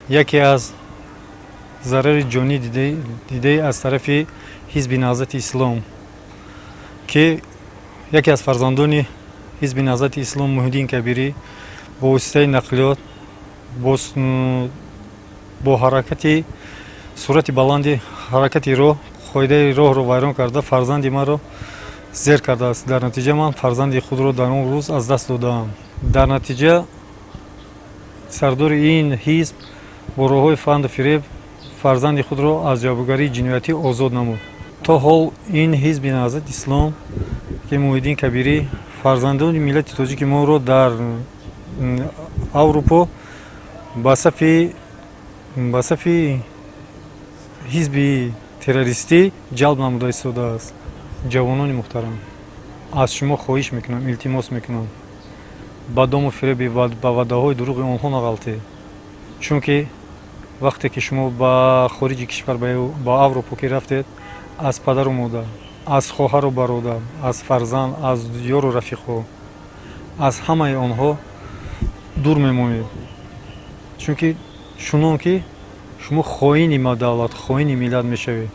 Яке аз зарари ҷонӣ дидаи аз тарафи Ҳизби Наҳзати Ислом, ки яке аз фарзандони Ҳизби Наҳзати Ислом, Муҳиддин Кабирӣ, бо воситаи нақлиёт бо ҳаракати суръати баланди ҳаракати роҳ, қоидаи роҳро вайрон карда, фарзанди маро зер кардааст. Дар натиҷа ман фарзанди худро дар он рӯз аз даст додаам. Дар натиҷа сардори ин ҳизб бо роҳҳои фанду фиреб фарзанди худро аз ҷавобгарии ҷиноятӣ озод намуд. То ҳол ин Ҳизби Наҳзати Ислом, ки Муҳиддин Кабирӣ, фарзандони миллати тоҷики моро дар Аврупо ба сафи ҳизби террористӣ ҷалб намуда истодааст. Ҷавонони муҳтарам, аз шумо хоҳиш мекунам, илтимос мекунам, ба дому фиреби, ба ваъдаҳои дурӯғи онҳо нағалтед, чунки вақте ки шумо ба хориҷи кишвар, ба Аврупо ки рафтед, аз падару модар, аз хоҳару бародар, аз фарзанд, аз ёру рафиқҳо, аз ҳамаи онҳо дур мемонед, чунки чунон ки шумо хоини давлат, хоини миллат мешавед.